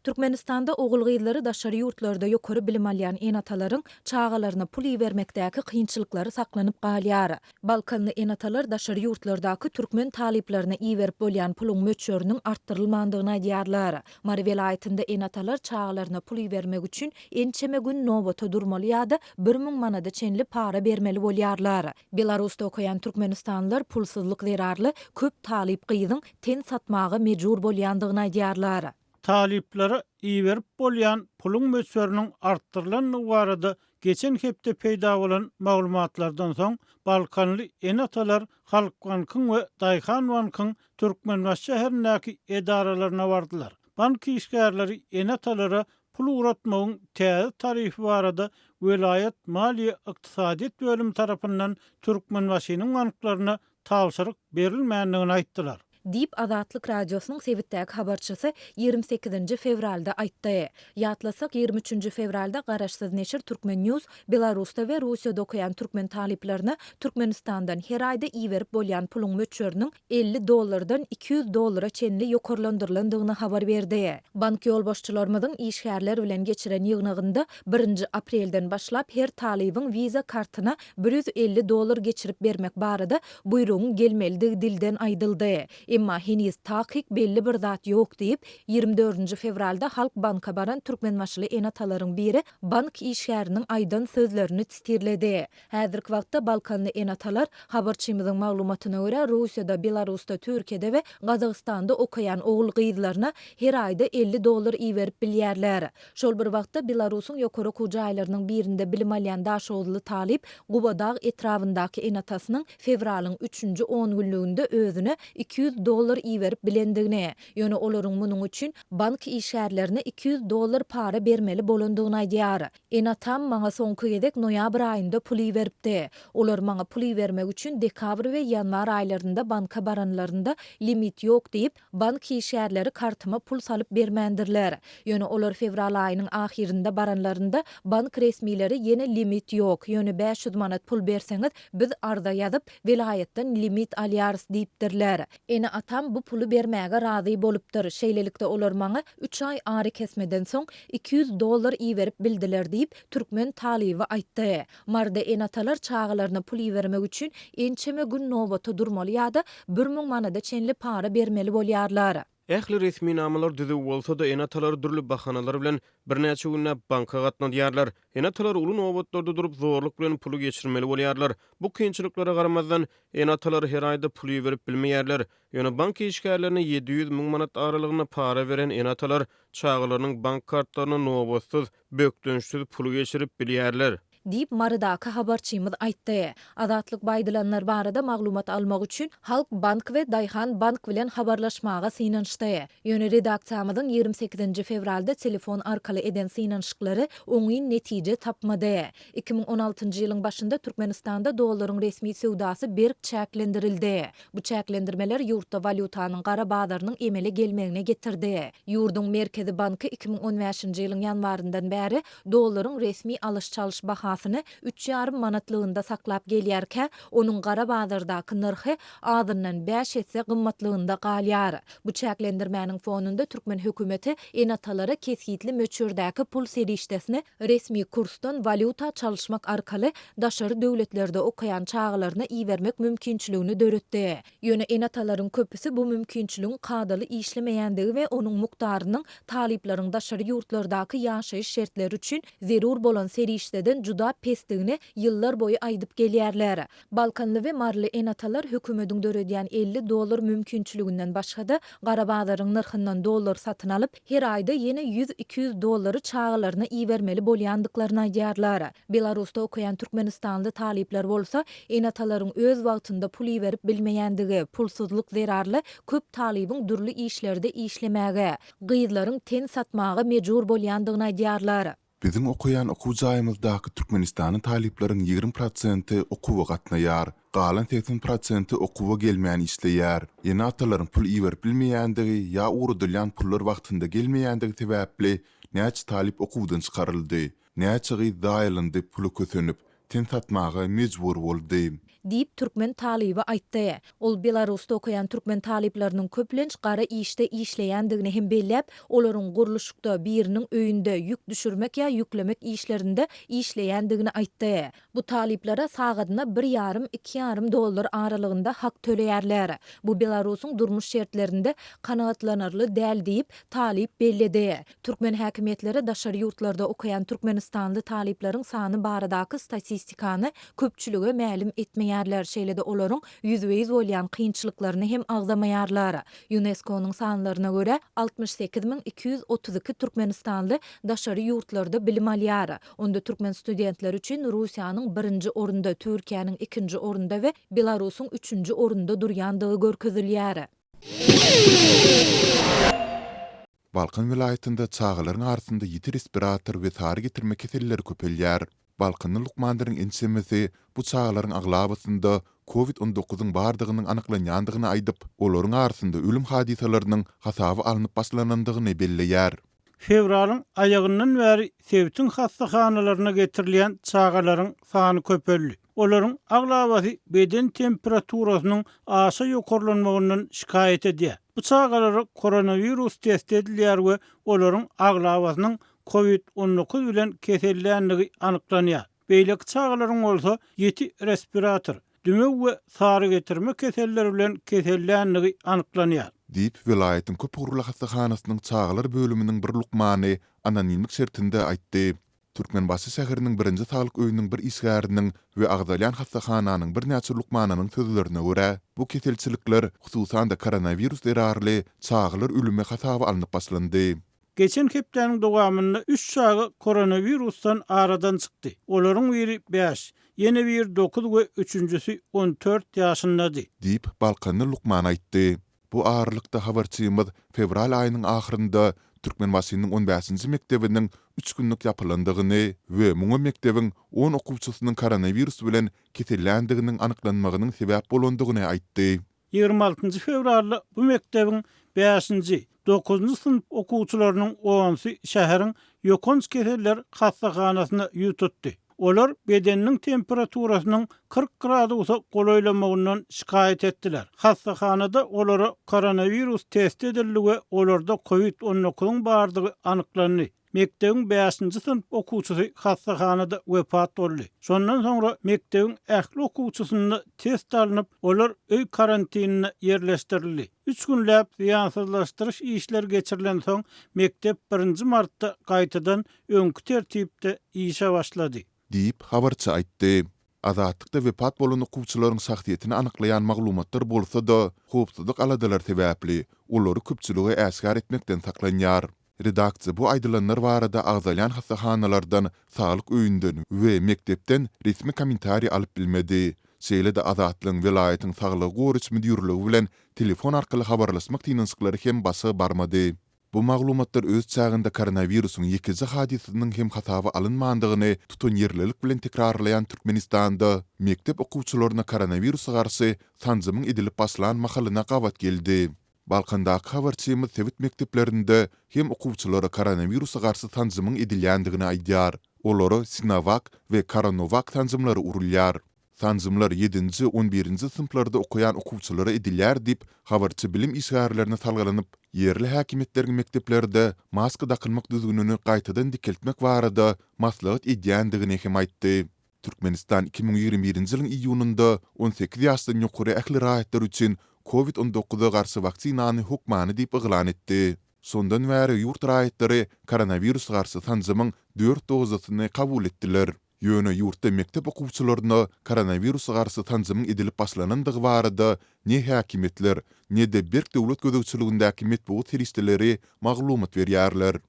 Türkmenistanda ogul-gyzlary daşary ýurtlarda ýokary bilim alýan ene-atalaryň çagalaryna pul ibermekdäki kynçylyklary saklanyp galýar. Balkanly ene-atalar daşary ýurtlardaky türkmen talyplaryna iberip bolýan puluň möçberiniň artdyrylmandygyny aýdýarlar. Mary welaýatynda ene-atalar çagalaryna pul ibermek üçin ençeme gün nobata durmaly ýa-da 1000 manada çenli para bermeli bolýarlar. Belarusda okaýan türkmenistanlylar pulsuzlyk zerarly köp talyp gyzyň ten satmaga mejbur bolýandygyny aýdýarlar. Talyplara iberip bolýan puluň möçberiniň artdyrylandygy barada geçen hepde peýda bolan maglumatlardan soň, balkanly ene-atalar Halkbankyň we Daýhanbankyň Türkmenbaşy şäherindäki edaralaryna bardylar. Bank işgärleri ene-atalara pul ugratmagyň täze tarifi barada welaýat maliýe-ykdysadyýet bölümi tarapyndan Türkmenbaşynyň banklaryna tabşyryk berilmändigini aýtdylar. Diýip, Azatlyk Radiosynyň sebitdäki habarçysy 28-nji fewralda aýtdy. Ýatlasak, 23-nji fewralda garaşsyz neşir Turkmen. News Belarusda we Russiýada okaýan türkmen talyplaryna Türkmenistandan her aýda iberip bolýan puluň möçberiniň 50 dollardan 200 dollara çenli ýokarlandyrylandygyny habar berdi. Bank ýolbaşçylarymyzyň işgärler bilen geçiren ýygnagynda birinji aprelden başlap her talybyň Visa kartyna 150 dollar geçirip bermek barada buýrugyň gelmelidigi dilden aýdyldy. Emma heniz takyk belli bir zat ýok diýip, 24-nji fewralda Halkbanka baran türkmenbaşyly ene-atalaryň biri bank işgäriniň aýdan sözlerini sitirledi. Häzirki wagtda balkanly ene-atalar, habarçymyzyň maglumatyna görä, Russiýada, Belarusda, Türkiýede we Gazagystanda okaýan ogul-gyzlaryna her aýda 50 dollar iberip bilýärler. Şol bir wagtda, Belarusyň ýokary okuw jaýlarynyň birinde bilim alýan daşoguzly talyp Gubadag etrabyndaky ene-atasynyň fewralyň üçünji ongünlüginde özüne 200 dollar iberip bilendigini, ýöne olaryň munuň üçin bank işgärlerine 200 dollar para bermeli bolandygyny aýdýar. Ene-atam maňa soňky gezek noýabr aýynda pul iberipdi. Olar maňa pul ibermek üçin dekabr we ýanwar aýlarynda banka baranlarynda limit ýok diýip, bank işgärleri kartyma pul salyp bermändirler. Ýöne olar fewral aýynyň ahyrynda baranlarynda bank resmileri ýene limit ýok, ýöne 500 manat pul berseňiz, biz arza ýazyp, welaýatdan limit alýarys diýipdirler. Ene-atam bu puly bermäge razy bolupdyr. Şeýlelikde, olar maňa üç aý arakesmeden soň 200 dollar iberip bildiler diýip, türkmen talyby aýtdy. Maryda ene-atalar çagalaryna pul ibermek üçin ençeme gün nobata durmaly ýa-da 1000 manada çenli para bermeli bolýarlar. Ähli resminamalar düzüw bolsa-da, ene-atalar dürli bahanalar bilen birnäçe günläp banka gatnadýarlar. Ene-atalar uly nobatlarda durup, zorluk bilen puly geçirmeli bolýarlar. Bu kynçylyklara garamazdan, ene-atalar her aýda pul iberip bilmeýärler. Ýöne bank işgärlerine 700 müň manat aralygynda para beren ene-atalar çagalarynyň bank kartlaryna nobatsyz, bökdençsiz puly geçirip bilýärler. Diýip, Marydaky habarçymyz aýtdy. Azatlyk bu aýdylanlar barada maglumat almak üçin Halk bank we Daýhan bank bilen habarlaşmaga synanyşdy. Ýöne redaksiýamyzyň 28-nji fewralda telefon arkaly eden synanyşyklary oňyn netije tapmady. 2016-njy ýylyň başynda Türkmenistanda dollaryň resmi söwdasy berk çäklendirildi. Bu çäklendirmeler ýurtda walýutanyň gara bazarynyň emele gelmegine getirdi. Ýurduň Merkezi banky 2015-nji ýylyň ýanwaryndan bäri dollaryň resmi alyş-çalyş bahasyny üç ýarym manatlygynda saklap gelýärkä, onuň gara bazardaky nyrhy azyndan bäş esse gymmatlygynda galýar. Bu çäklendirmäniň fonunda türkmen hökümeti ene-atalara kesgitli möçberdäki pul serişdesini resmi kursdan walýuta çalyşmak arkaly daşary döwletlerde okaýan çagalaryna ibermek mümkinçiligini döretdi. Ýöne ene-atalaryň köpüsi bu mümkinçiligiň kadaly işlemeýändigi we onuň mukdarynyň talyplaryň daşary ýurtlardaky ýaşaýyş şertleri üçin zerur bolan serişdeden juda pesdigini ýyllar boýy aýdyp gelýärler. Balkanly we maryly ene-atalar hökümediň döredýän 50 dollar mümkinçiliginden başga-da, gara bazaryň nyrhyndan dollar satyn alyp, her aýda ýene ýüz-iki ýüz dollary çagalaryna ibermeli bolýandyklaryny aýdýarlar. Belarusda okaýan türkmenistanly talyplar bolsa, ene-atalaryň öz wagtynda pul iberip bilmeýändigi, pulsuzlyk zerarly köp talybyň dürli işlerde işlemäge, gyzlaryň ten satmaga mejbur bolýandygyny aýdýarlar. Biziň okaýan okuw jaýymyzdaky türkmenistanly talyplaryň 20 prosenti okuwa gatnaýar. Galan 80 prosenti okuwa gelmän işleýär. Ene-atalaryň pul iberip bilmeýändigi ýa ugradylýan pullar wagtynda gelmeýändigi sebäpli näçe talyp okuwdan çykaryldy. Näçe gyz zaýalandy pula kösenip, ten satmaga mejbur boldy. Diýip, türkmen talyby aýtdy. Ol Belarusda okaýan türkmen talyplarynyň köplenç gara işde işleýändigini hem belläp, olaryň gurluşykda, biriniň öýünde, ýük düşürmek ýa ýüklemek işlerinde işleýändigini aýtdy. Bu talyplara sagadyna bir ýarym, iki ýarym dollar aralygynda hak töleýärler. Bu Belarusyň durmuş şertlerinde kanagatlanarly däl diýip, talyp belledi. Türkmen häkimiýetleri daşary ýurtlarda okaýan türkmenistanly talyplaryň sany baradaky statistikany köpçülige mälim etmeýärler, şeýle-de olaryň ýüzbe-ýüz bolýan kynçylyklaryny hem agzamaýarlar. Ýunesko-nyň sanlaryna görä, 68 232 türkmenistanly daşary ýurtlarda bilim alýar. Onda türkmen studentleri üçin Russiýanyň birinji orunda, Türkiýäniň ikinji orunda we Belarusyň üçünji orunda durýandygy görkezilýär. Balkan welaýatynda çagalaryň arasynda ýiti respirator we sary getirme keselleri köpelýär. Balkanly lukmanlaryň ençemesi bu çagalaryň aglabasynda Covid on dokuzyň bardygynyň anyklanýandygyny aýdyp, olaryň arasynda ölüm hadysalarynyň hasaba alnyp başlanandygyny belleýär. Fewralyň aýagyndan bäri sebitiň hassahanalaryna getirilýän çagalaryň sany köpeldi. Olaryň aglabasy beden temperaturasynyň aşa ýokarlanmagyndan şikaýat edýär. Bu çagalara koronawirus testi edilýär we olaryň aglabasynyň Covid 19 bilen keselländigi anyklanýar. Beýleki çagalaryň bolsa ýiti respirator, dümew we sary getirme keselleri bilen keselländigi anyklanýar. Diýip, welaýatyň köpugurly hassahanasynyň çagalar bölüminiň bir lukmany anonimlik şertinde aýtdy. Türkmenbaşy şäheriniň birinji saglyk öýüniň bir işgäriniň we agzalýan hassahananyň birnäçe lukmanynyň sözlerine görä, bu keselçilikler, hususan-da koronawirus zerarly çagalar ölümi hasaba alnyp başlandy. Geçen hepdäniň dowamynda üç çaga koronawirusdan aradan çykdy. Olaryň biri bäş, ýene biri dokuz we üçünjisi 14 ýaşyndady. Diýip, balkanly lukman aýtdy. Bu aralykda, habarçymyz fewral aýynyň ahyrynda Türkmenbaşynyň on bäşinji mekdebiniň üç günlük ýapylandygyny we muňa mekdebiň on okuwçysynyň koronawirus bilen keselländiginiň anyklanmagynyň sebäp bolandygyny aýtdy. 26 fewralda bu mekdebiň bäşinji, dokuzynjy synp okuwçylarynyň onsy şäheriň ýokanç keseller hassahanasyna ýüz tutdy. Olar bedeniniň temperaturasynyň 40 gradusa golaýlamagyndan şikaýat etdiler. Hassahanada olara koronawirus testi edildi we olarda covid on dokuzyň bardygy anyklandy. Mekdebiň bäşinji synp okuwçysy hassahanada wepat boldy. Şondan soňra mekdebiň ähli okuwçysynda test alnyp, olar öý karantinine ýerleşdirildi. Üç günläp zyýansyzlaşdyryş işleri geçirilensoň, mekdep birinji martda gaýtadan öňki tertipde işe başlady. Diýip, habarçy aýtdy. Azatlykda wepat bolan okuwçylaryň şahsyýetini anyklaýan maglumatlar bolsa-da, howpsuzlyk aladalary sebäpli, olary köpçülige äşgär etmekden saklanýar. Redaksiýa bu aýdylanlar barada agzalýan hassahanalardan, saglyk öýünden we mekdepden resmi kommentariý alyp bilmedi. Şeýle-de Azatlygyň welaýatyň saglygy goraýyş müdirligi bilen telefon arkaly habarlaşmak synanyşyklary hem başa barmady. Bu maglumatlar öz çäginde koronawirusyň ýekeje hadysasynyň hem hasaba alynmandygyny tutanýerlilik bilen tekrarlaýan Türkmenistanda mekdep okuwçylaryna koronawirusa garşy sanjymyň edilip başlan mahalyna gabat geldi. Balkandaky habarçymyz sebit mekdeplerinde hem okuwçylara koronawirusa garşy sanjymyň edilýändigini aýdýar. Olara Sinowak we Koronowak sanjymlary urulýar. Sanjymlar ýedinji, on birinji synplarda okaýan okuwçylara edilýär diýip, habarçy bilim işgärlerine salgylanyp, ýerli häkimiýetleriň mekdeplerde maska dakynmak düzgünini gaýtadan dikeltmek barada maslahat edýändigini hem aýtdy. Türkmenistan 2021-nji ýylyň iýunynda 18 ýaşdan ýokary ähli raýatlar üçin Covid on dokuza garşy waksinany hökmany diýip yglan etdi. Şondan bäri ýurt raýatlary koronawirusa garşy sanjymyň dört dozasyny kabul etdiler. Ýöne ýurtda mekdep okuwçylaryna koronawirusa garşy sanjymyň edilip başlanandygy barada ne häkimiýetler, ne-de berk döwlet gözegçiligindäki metbugat serişdeleri maglumat berýärler.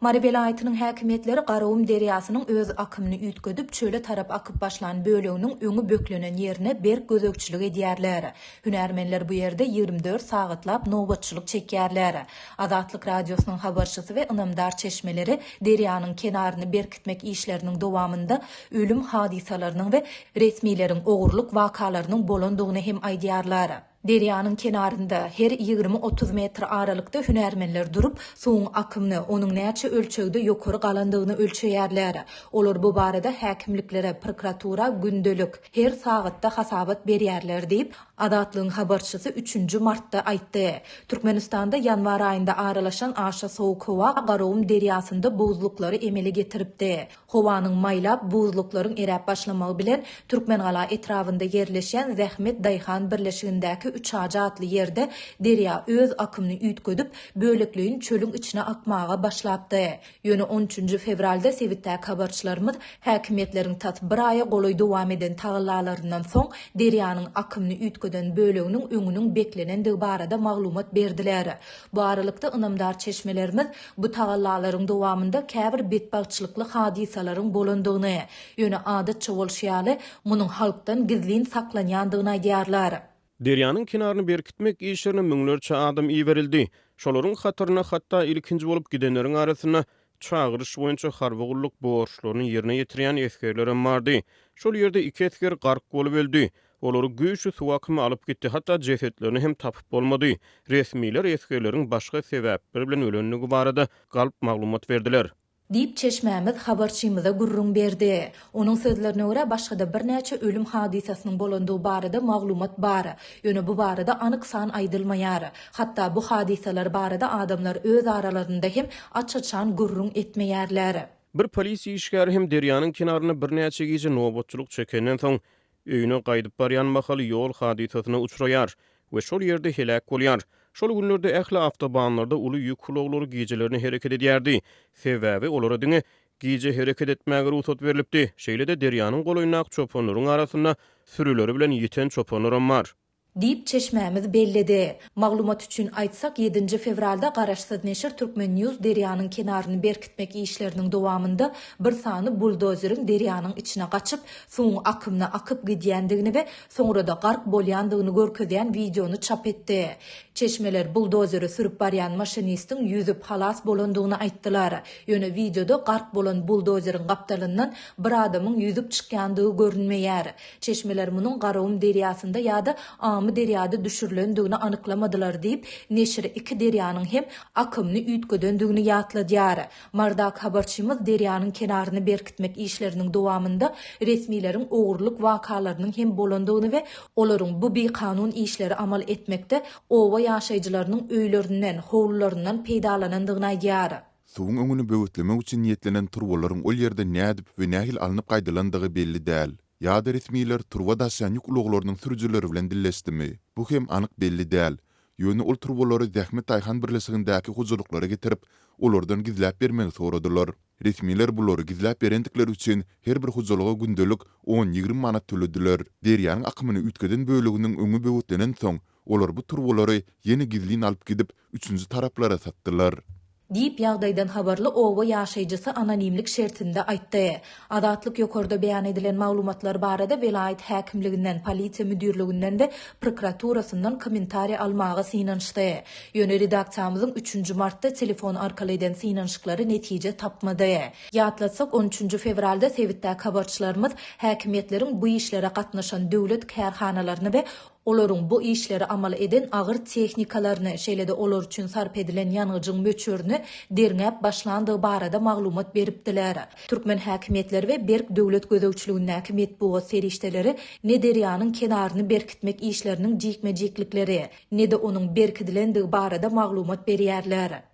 Mary welaýatynyň häkimiýetleri Garagum derýasynyň öz akymyny üýtgedip, çöle tarap akyp başlan böleginiň öňi böklenen ýerine berk gözegçilik edýärler. Hünärmenler bu ýerde 24 sagatlap nobatçylyk çekýärler. Azatlyk Radiosynyň habarçysy we ynamdar çeşmeleri derýanyň kenaryny berkitmek işleriniň dowamynda ölüm hadysalarynyň we resmileriň ogurlyk wakalarynyň bolandygyny hem aýdýarlar. Derýanyň kenarynda, her 20-30 metr aralykda hünärmenler durup, suwuň akymyny, onuň näçe ölçegde ýokary galandygyny ölçeýärler. Olar bu barada häkimliklere, prokuratura gündelik, her sagatda hasabat berýärler diýip, Azatlygyň habarçysy üçünji martda aýtdy. Türkmenistanda ýanwar aýynda aralaşan aşa sowuk howa Garagum derýasynda buzluklary emele getiripdi. Howanyň maýlap, buzluklaryň eräp başlamagy bilen, Türkmengala etrabynda ýerleşýän Zähmet daýhan birleşigindäki Üçajy atly ýerde derýa öz akymyny üýtgedip, bölekleýin çölüň içine akmaga başlapdy. Ýöne on üçünji fewralda sebitdäki habarçylarymyz häkimiýetleriň tas bir aýa golaý dowam eden tagallalaryndan soň, derýanyň akymyny üýtgeden böleginiň öňüniň beklenendigi barada maglumat berdiler. Bu aralykda, ynamdar çeşmelerimiz bu tagallalaryň dowamynda käbir betbagtçylykly hadysalaryň bolandygyny, ýöne adatça bolşy ýaly, munuň halkdan gizlin saklanýandygyny aýdýarlar. Derýanyň kenaryny berkitmek işlerine müňlerçe adam iberildi. Şolaryň hatarynda hatda ilkinji bolup gidenleriň arasynda çagyryş boýunça harby gulluk borçlaryny ýerine ýetirýän esgerlerem bardy. Şol ýerde iki esger gark bolup öldi. Olary güýçli suw akymy alyp gitdi, hatda jesetlerini hem tapyp bolmady. Resmiler esgerleriň başga sebäpler bilen ölendigi barada galp maglumat berdiler. Diýip, çeşmämiz habarçymyza gürrüň berdi. Onuň sözlerine görä, başga-da birnäçe ölüm hadysasynyň bolandygy barada maglumat bar. Ýöne bu barada anyk san aýdylmaýar. Hatda bu hadysalar barada adamlar öz aralarynda hem aç-açan gürrüň etmeýärler. Bir polisiýa işgäri hem derýanyň kenarynda birnäçe gije nobatçylyk çekenden soň, Öýüne gaýdyp barýan mahaly ýol hadysasyna uçraýar we şol ýerde heläk bolýar. Şol günlerde ähli awtobanlarda uly ýük ulaglary gijelerine hereket edýärdi. Sebäbi olara diňe gije hereket etmäge rugsat berlipdi. Şeýle-de derýanyň golaýyndaky çopanlaryň arasynda sürüleri bilen ýiten çopanlaram bar. Diýip, çeşmämiz belledi. Maglumat üçin aýtsak, ýedinji fewralda garaşsyz neşir Turkmen News derýanyň kenaryny berkitmek işleriniň dowamynda bir sany buldozeriň derýanyň içine gaçyp, suwuň akymyna akyp gidýändigini we soňra-da gark bolýandygyny görkezýän wideony çap etdi. Çeşmeler buldozeri sürüp barýan maşinistiň ýüzüp halas bolandygyny aýtdylar. Ýöne wideoda gark bolan buldozeriň gapdalyndan bir adamyň ýüzüp çykýandygy görünmeýär. Çeşmeler munuň Garagum derýasynda ýa-da Amyderýada düşürilendigini anyklamadylar diýip, neşir iki derýanyň hem akymyny üýtgedendigini ýatladýar. Marydaky habarçymyz derýanyň kenaryny berkitmek işleriniň dowamynda resmileriň ogurlyk wakalarynyň hem bolandygyny we olaryň bu bikanun işleri amal etmekde oba ýaşaýjylarynyň öýlerinden, howlularyndan peýdalanandygyny aýdýar. Suwuň öňüni böwetlemek üçin niýetlenen turbalaryň ol ýerden nädip we nähili alnyp gaýdylandygy belli däl. Ýa-da resmiler turba daşaýan ýük ulaglarynyň sürüjileri bilen dilleşdimi? Bu hem anyk belli däl. Ýöne ol turbalary Zähmet daýhan birleşigindäki hojalyklara getirip, olardan gizläp bermegi soradylar. Resmiler bulary gizläp berendikleri üçin her bir hojalyga gündelik on-ýigrimi manat tölediler. Derýanyň akymyny üýtgeden böleginiň öňi böwetlenensoň, Olar bu turbalary ýene gizlin alyp gidip, üçünji taraplara satdylar. Diýip, ýagdaýdan habarly oba ýaşaýjysy anonimlik şertinde aýtdy. Azatlyk ýokarda beýan edilen maglumatlar barada welaýat häkimliginden, polisiýa müdirliginden we prokuraturasyndan kommentariý almaga synanyşdy. Ýöne redaksiýamyzyň üçünji martda telefon arkaly eden synanyşyklary netije tapmady. Ýatlatsak, on üçünji fewralda sebitdäki habarçylarymyz häkimiýetleriň bu işlere gatnaşan döwlet kärhanalaryny we Olaryň bu işleri amal eden agyr tehnikalaryny, şeýle-de olar üçin sarp edilen ýangyjyň möçberini derňäp başlandygy barada maglumat beripdiler. Türkmen häkimiýetleri we berk döwlet gözegçiligindäki metbugat serişdeleri ne derýanyň kenaryny berkitmek işleriniň jikme-jiklikleri, ne-de onuň berkidilendigi barada maglumat berýärler.